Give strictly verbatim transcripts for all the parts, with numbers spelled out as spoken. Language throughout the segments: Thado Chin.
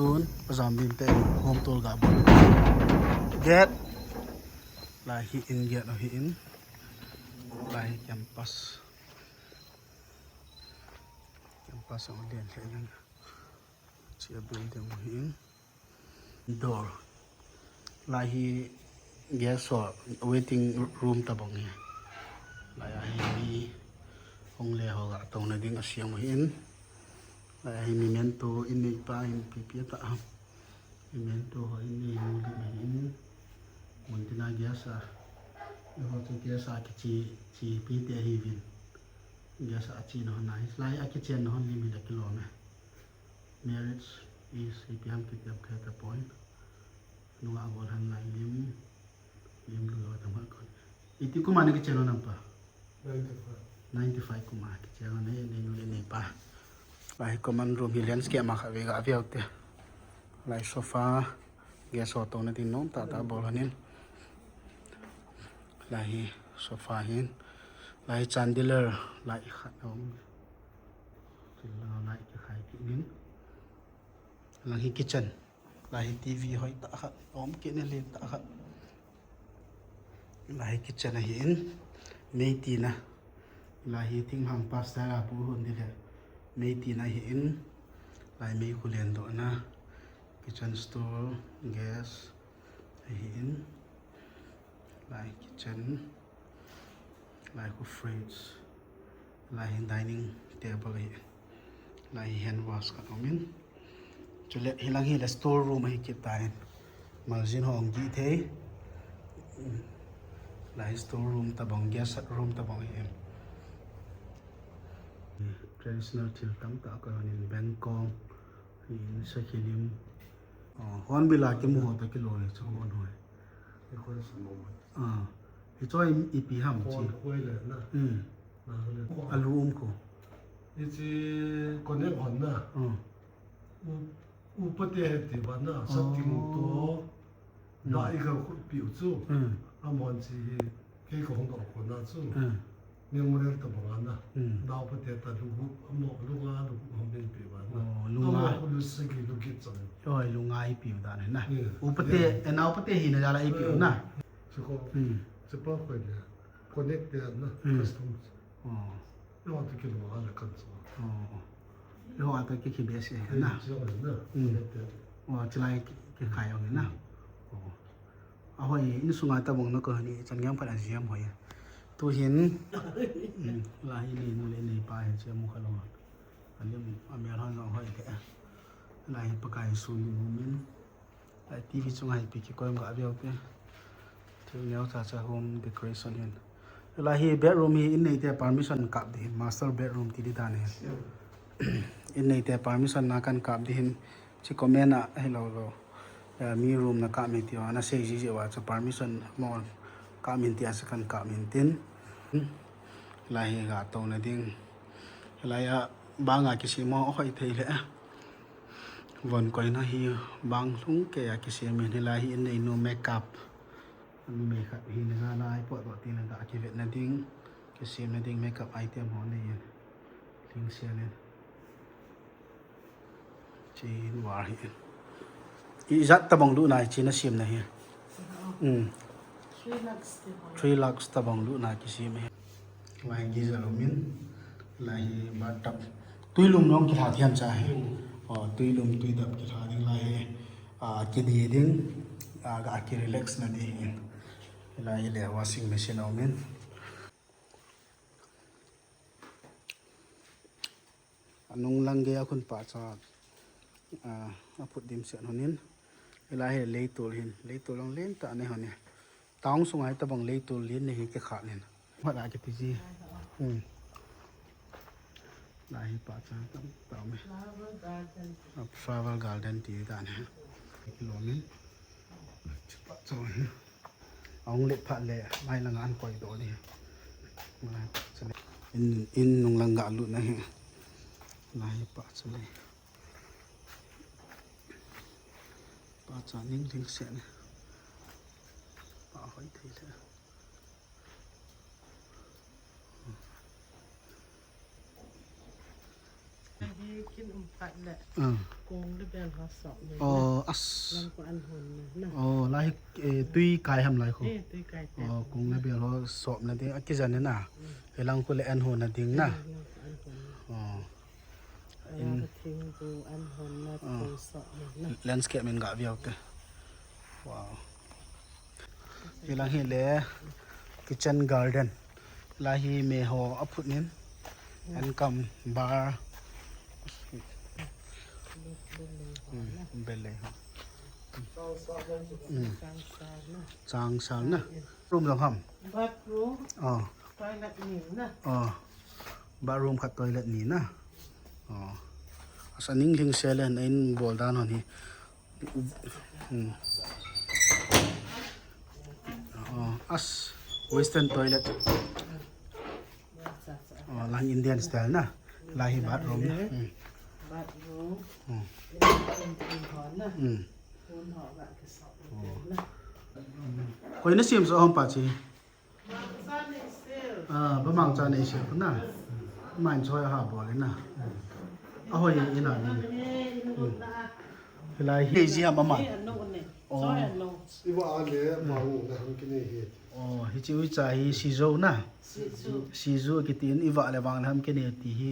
Tun, pajam din te, home tour ga bol. Gate. Lai hi in gate ahi in. Lai hi campus. Campus ang din le in. Chia building ahi in. Door. Lai hi guest ho waiting room tabang hi. Lai a hi mi hung le ho ga tong na ding a siam ahi in. Lai a hi memento in nei pa in pipi ta. Memento ho in nei mu li ma in. Mun tina guest a. Ni ho chu guest a kichi, chi pi te hi vin. Guest a chi no na. Lai a kichen no ni mi da kilo me. Marriage is ipi ham kiti ham khe ta point. Nunga bol han lai lim, lim lu ho ta ma kon. Iti kuma ni kichen lo nampa? Ninety five. Ninety five kuma kichen lo ne, ne nu le ne pa. Lai common room hi landscape ma kha ve ga ve te. Lai sofa, guest ho tong na ding nom tah tah bol han in. Lai hi sofa hin. Lai chandelier, lai khat om. Chulai lai kikhai kit in. Lang hi kitchen. Lai hi T V hoi tah khat. Om kit in len tah khat. Lai hi kitchen ahi in. Mei tina. Lai hi thinglhang pastor a pu hun di le. Mei tina ahi in. Lai mei khu len doh na. Kitchen stool, gas ahi in. Lai kitchen. Lai khu fridge. Lai hi dining table hi. Lai hi hand wash khat om in. Chule hi lang hi le store room ahi kit ta in. Maljin ho ong gi thei. Lai hi store room tabang, guest room tabang hi. Traditional thil tam tah ka han in bengkong. Hi in sakhi lim. Oh, hornbill a kimu ho ta kilo le chu hon hoi. Hi khoi sa mo. Ah. Hi choi ipi ham chi. Khoi le na. Hmm. Na le. Alu um ko. Hi chi connect hon na. Hmm. U, upate he ti ba na, sa ting to. Da i ka khu piu chu. Hmm. Amon chi hi kei ka hong ko na chu. Hmm. Memorial tabang a na. Hmm. Nao pate ta lugu, amo, lunga lugu hong min pe ba na. Oh, lunga. Amo khu lu sagi lu git chan. Oi, lunga i piu da na. Hmm. Upate, yeah. E nao pate hi na jala i piu na. Chu ko. Hmm. Chu pa ko ne. Connect te na. Hmm. Customs. Oh. Yo tu ki lunga le kan chu. Oh. Yo ata ki ki bese na. Chu na. Hmm. Connect te. Oh, chulai ki, kikhai ong na. Hmm. Oh. Ahoi, insunga tabang na ko ni chan ngam phat a jiam hoi. Tu hin, mm, lai hi nei nu le nei pa hi che mu kha lo. Ani a mel han jong hoi te. Lai hi Pakai sun ni mu min. Lai T V chunga hi pi kikoi um ga veu te. Thil neo cha cha home decoration hin. Lai hi bedroom hi in nei te permission kap di hin, master bedroom ti di dan hin. In nei te permission na kan kap di hin. Chi comment a, hello, lo. Eh, mi room na kap min ti uva, na sei ji ji uva, chu permission mo kap min ti a, chu kan kap min tin. Lai hi ga to na ding. Lai a bang a kisem mo hoi thei le. Von koi na hi bang lhung kei a kisem min hi lai hi in nei nu makeup. Numei khat hi na ga lai po to ti na ga kivet na ding. Kisem na ding makeup item ho nei. Lhing sia le. Chin war hi. Ijat tabang lu nai chin a sim na hi. Hmm. Three lakhs te bang. Three lakhs tabang lu nai kisim hi. Lai geyser um in. Lai hi bathtub. Tui lum nong kilha thiam cha hi. Hmm. Oh, tui lum tui dap kilha ding lai hi. Ah, kidi ding. Ah, ga ki relax na ding hin. Lai le washing machine um in. Anung lang gei a khun pa cha, a, a phut dim sian honin. Ila hi leitol hin, leitol long len ta ne honi. Taung sung ai tabang leitol len ne hi ke kha nen. Hot a ke ti ji. Hmm. La hi pa cha tam ta me. Flower garden. A flower garden ti ta ne. Kilomin. Chupa chong hi. Ahung let phat le, mai langa an koi doh di. In, in nung lang ga lut na hi. Lai pa chu le. Pa cha ning ling se ne. Pa hoi thei le. Hi kin um phat le. Ah. Kong le bel ho sop le na. Oh, as. Lang ko an hon na, na. Oh, lai hi, eh, tui kai ham lai ko. Eh, tui kai te. Oh, kong le bel ho sop na ding, akijan na. Mm. Hilang ko le an hon na ding na. Eh, lang ko an hon na. Oh. Ala in ka thing ko an hon na, oh, kong sop na, na. Landscape min ga viau te. Wow. Hilang hi le kitchen garden. Lai hi me ho aphut nin. An kam bar. Hmm, bel le ho. Hmm. Changsal na. Room jong ham. Bathroom. Oh. Toilet ni na. Oh. Bathroom khat toilet ni na. Oh. Asa ning ling selen in bol dan hon hi. Hmm. Oh, as western toilet. Oh, lang Indian style na. Lai hi bathroom na. Hmm. Bathroom. Hmm. Hmm. Koi na siam so hom pa chi. Ah, ba mangcha nei se na. Main choi ha bol na. A hoi ina ni. Hmm. Hilai hi ji ha mama. Oh. Iwa ale ma u na ham kine hi. Oh, hichi uicha hi sijo na. Sijo. Sijo kitin iwa le vang ham kine ti hi.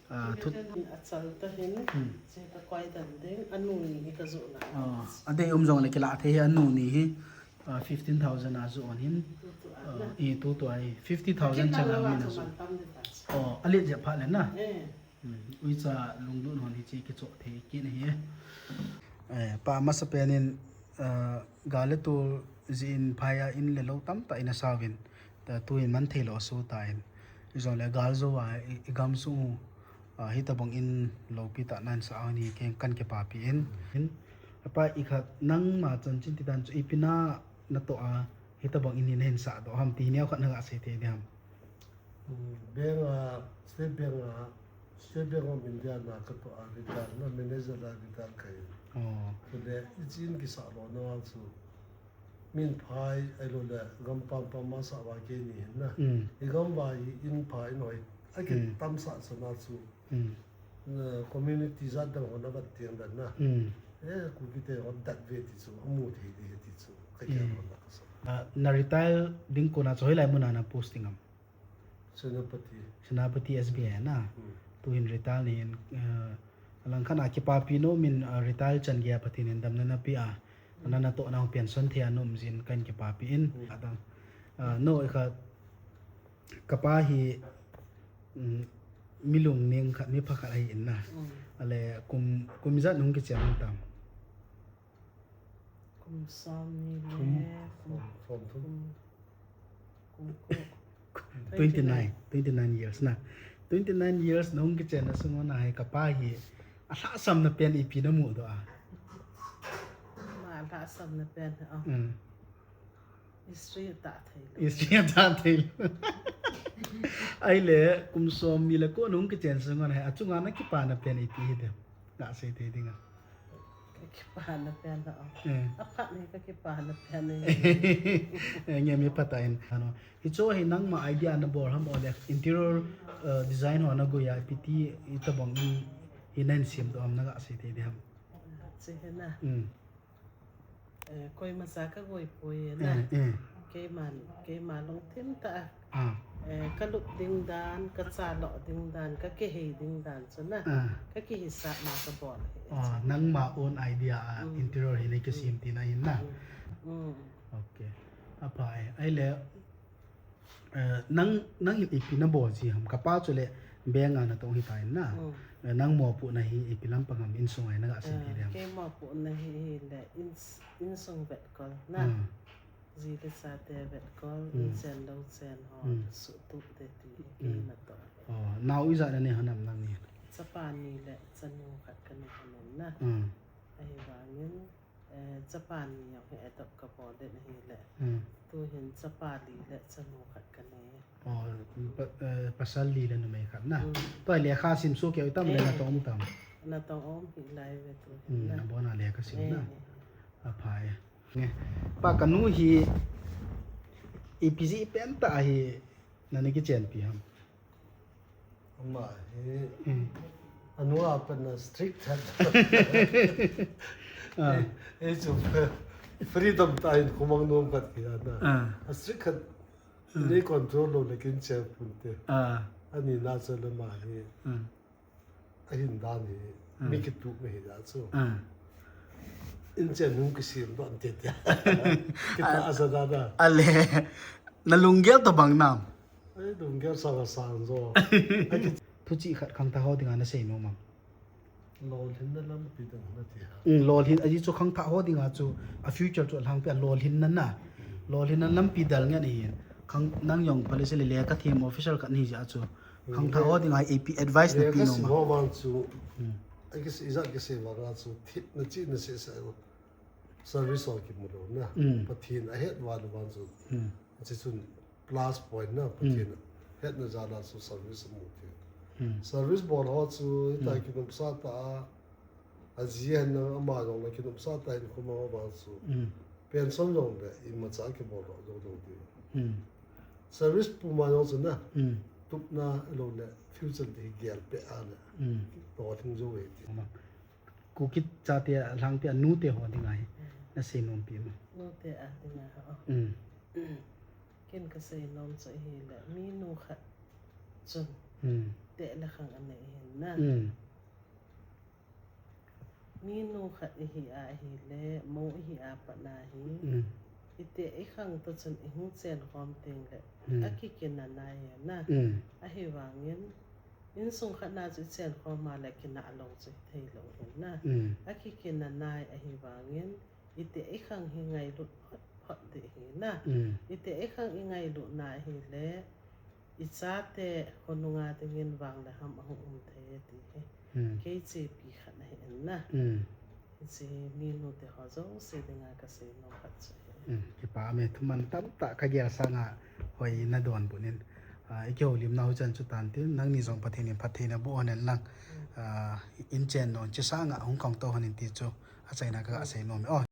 Ah, thut. Achal ta hin. Hmm. Che ka koi dan ding, anu ni hi ka jo na. Ah, adei um jong le kila thei hi anu ni hi. Ah, fifteen thousand a jo on hin. Tu tu a na. Ah, i tu tu a hi. Fifty thousand chan a min a jo. Oh, alet je pha le na. Eh. Hmm. Uicha lunglut hon hichi kicho thei kit na hi. Eh, pa masa pen in, ah, gal le tol jin phai a in le lou tamtah in a sauvin. Ta tuin man thei lou a su ta in. Ijong le gal jo a i, i gam sung u, ah, hitabang in loupi tah nan sa a ni keng kan kipapi in. In, apa i khat nangma chanchin ti dan chu ipi na natoh a hitabang in hin hin sa doh ham ti neo khat na ga sei thei diham. Hmm, bank a, State Bank a, State Bank of India na katoh a retire na, manager a retire kai. Oh. Tule, i chin kisa lo na wang chu. Min phai, ai lo le, gam pam pam ma sa wa ke ni hin na. Mm. I gam wa i in phai noi, a ke, mm, tam sa sa na chu. Mm. Na community jat dang ho na vat tiang dan na. Mm. Eh, Kuki te ho dat ve ti chu, amu thei di ti chu. Ka ke, mm, ho na ka sa. Ah, na retire ding ko na chu hoilai mun a na posting am? Senapati. Senapati S B I na. Hmm. Tuhin retire nin, eh, alang khan a kipapi nom in, eh, retire chan gei a Pathen in damna napeh a. Hmm. Ana natoh nau pension thei a nom jin kan kipapi in. Hmm. Adang. Eh, no, i kha, kapa hi, mm, mi lungning khat, mi pha khat ahi in na. Hmm. Ale kum, kum ijat nung kichen tam. Kum som ni le, thum, kum, som thum. Kum, kum ko. Twenty nine, twenty nine years na. Twenty nine years na hung kichen na sung na hi kapa hi. Alhahsam na pen ipi na mudoh a? Ma alhahsam na pen, oh. Mm. History ta thei lou. History ta thei lou. Ahile, kum som ni le ko na hung kichen sung na hi. Achunga na kipa na pen ipi hi dem. Ga sei thei ding a. Ka kipana pen a. Eh. Aphat ni ka kipana pen ni. Eh, nge mi phat a in. Ano, hicho hi nangma idea na bol ham ole interior, eh, design ho na goi a ipi ti itabang in, in na hin sem doh ham na ga sei thei ding ham. Che he na. Mm. Eh, koima cha ka goi poi na. Eh, eh. Keima, keima lungthim tah a. Ah. Eh, ka lup ding dan, ka cha lo ding dan, ka kihei ding dan chu na. Ah. Ka kihisah na ka bol hi. Ah, nangma own idea a, mm, interior hi nei kisem tina hin na. Mm. Mm. Okay. Aphai. Ahile, eh, nang, nang hin ipi na bol ji ham? Kapa chu le bank a na tong hi ta in na. Mm. Eh, nang mopohna hi ipi lampang ham insung a na ga sei thei ding ham? Eh, kei mopohna hi, hi le ins-, insung vetkol na. Mm. Ji le chate vetkol, mm, in chen lou chen ho, mm, suhtup te ti, mm, kei natoh. Oh, nao ijat na nei hon am nang ni? Chapa ni le chanu khat ka nei hon in na. Mm. Ahivangin, eh, chapa ni jong hi adopt ka bol den ahile. Mm. Tuhin chapa li le chanu khat ka nei. Oh, pa, eh, pasal li le numei khat na. Mm. Tua lekha sim soh keu tam le, eh, natong um tam? Natong um hi lai ve tuhin, mm, na. Nabon a lekha sim na. Eh. Aphai. Nge. Pa ka nu hi ipi jeh pen tah a hi na nei kichenpi ham? Ama hi, hmm, Anu a pat na strict khat. Ei chu freedom tah in khomang nom khat kiti na. A strict khat nei control lou le kin che pon te. Ani na chu le ama hi. Ahin dan hi mi kitup me hi da chu. Inchen hung kisem don te tia. Kita asa da da. Ale. Na lunggel tabang nam. Ai lunggel sang a sang jo. Thuchih khat khangthah ho dinga nasei nom am? Lolhinna lampi dang na tia. Lolhin ahi chu khangthah ho dinga chu a future chu alhangpi a lolhinna na. Lolhinna lampi dal ngen ahin. Khang nang jong policy le lekha them official khat nahi jeh a chu. Khangthah ho dinga ipi advice nape nom am? Ho vang chu. Ai kis ijat kisei vang a chu thip na chi na se se. Service ho kimu lou na. Pathen ahet val vang chu. Chi chun plus point na Pathen hetna jal a chu service mu ti. Service bol ho chu hita kinopsa tah a, aji hen na ama jong le kinopsa tah in khomang ho vang chu. Pension jong le imacha kibol lou jong lou ti. Service puma jong chu na. Tupna lou le future ti gel pe a le. To thing jo ve ti. Kuki chate alhangpi a nute ho dinga hi nasei nompi am? Nute a dinga ho. Ken kasei nom chu ahile, minu khat chun teh le khang anei ahin na. Minu khat ihi a ahile, mou ihi a pat na hi. Iteh ikhang toh chun ihung chen khom teng le, akikinah nai ahi na. Ahivangin, insung khat na chu ichen khom a le kinah lou chu hithei lou ahi na. Akikinah nai ahivangin, iteh ikhang hi ngailut phot phot ding ahi na. Iteh ikhang ingailut na ahile, ichate khonunga dingin vang le ham ahung um thei ti hi. Kei chepi khat ahi in na. Hiche minu te ho jouse dinga kasei nom khat chu ahi. Kipa me, thuman tamtah kagel sanga hoi nadonbut in. Ikihoulimna ho chan chu tan tin, nangni jong Pathen in phatthei naboh hon hen lang. Inchen non che sanga hung khangtou hon in ti chu achaina kaga sei nom e.